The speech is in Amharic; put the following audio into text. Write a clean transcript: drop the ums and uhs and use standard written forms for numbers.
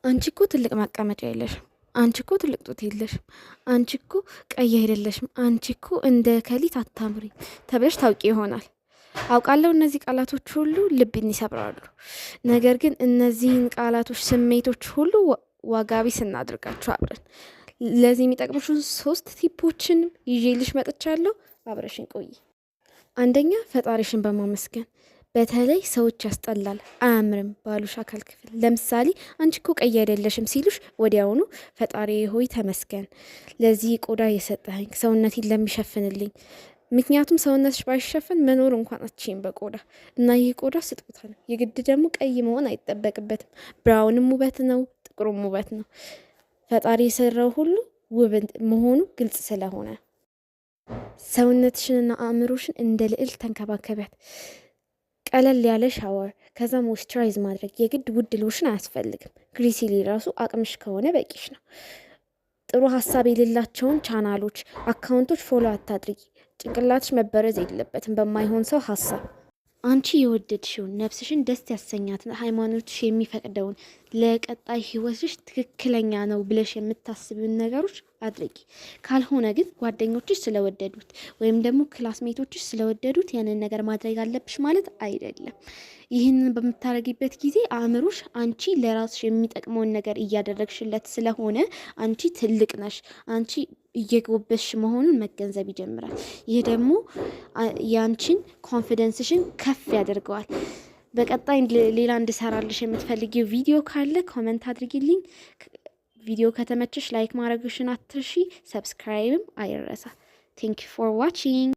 አንቺ እኮ ትልቅ መቀመጫ የለሽም፣ አንቺ እኮ ትልቅ ጡት የለሽም፣ አንቺ እኮ ቀይ አይደለሽም፣ አንቺ እኮ እንደ ከሊት አታምሪም ተብለሽ ታውቂ ይሆናል። አውቃለሁ እነዚህ ቃላቶች ሁሉ ልብን ይሰብራሉ። ነገር ግን እነዚህን ቃላቶች፣ ስሜቶች ሁሉ ዋጋ ቢስ እናድርጋቸው አብረን። ለዚህ የሚጠቅሙሽን ሶስት tip ኦችን ይዤልሽ መጥቻለሁ። አብረሽን ቆይ። አንደኛ፣ ፈጣሪሽን በማመስገን። በተለይ ሰዎች ያስጠላል፣ አያምርም ባሉሽ አካል ክፍል፣ ለምሳሌ አንቺ እኮ ቀይ አይደለሽም ሲሉሽ ወዲያውኑ ፈጣሪ ሆይ ተመስገን ለዚህ ቆዳ የሰጠኸኝ፣ ሰውነቴን ለሚሸፍንልኝ፣ ምክንያቱም ሰውነትሽ ባይሸፈን መኖር እንኳን አትችይም በቆዳ። እና ይህ ቆዳ ስጦታ ነው። የግድ ደግሞ ቀይ መሆን አይጠበቅበትም። Brown ም ውበት ነው፣ ጥቁሩም ውበት ነው። ፈጣሪ የሰራው ሁሉ ውብ መሆኑ ግልጽ ስለሆነ ሰውነትሽንና አእምሮሽን እንደ ልዕልት ተንከባከቢያት። ቀለል ያለ ሻወር፣ ከዛ moisturize ማድረግ። የግድ ውድ ሎሽን አያስፈልግም። ግሪሲሊ ራሱ አቅምሽ ከሆነ በቂሽ ነው። ጥሩ ሀሳብ የሌላቸውን ቻናሎች፣ account ኦች follow አታድርጊ። ጭንቅላትሽ መበረዝ የለበትም በማይሆን ሰው ሀሳብ። አንቺ የወደድሽውን፣ ነፍስሽን ደስ ያሰኛትን፣ ሃይማኖትሽ የሚፈቅደውን፣ ለቀጣይ ህይወትሽ ትክክለኛ ነው ብለሽ የምታስቢውን ነገሮች አድርጊ። ካልሆነ ግን ጓደኞችሽ ስለወደዱት ወይም ደግሞ classmate ኦችሽ ስለወደዱት ያንን ነገር ማድረግ አለብሽ ማለት አይደለም። ይህንን በምታደርጊበት ጊዜ አእምሮሽ አንቺ ለራስሽ የሚጠቅመውን ነገር እያደረግሽለት ስለሆነ አንቺ ትልቅ ነሽ፣ አንቺ እየጎበዝሽ መሆኑን መገንዘብ ይጀምራል። ይህ ደግሞ ያንቺን confidence ሽን ከፍ ያደርገዋል። በቀጣይ ሌላ እንድሰራልሽ የምትፈልጊው ቪዲዮ ካለ comment አድርጊልኝ። ቪዲዮ ከተመቸሽ like ማድረግሽን አትርሺ። Subscribe ም አይረሳ። Thank you for watching.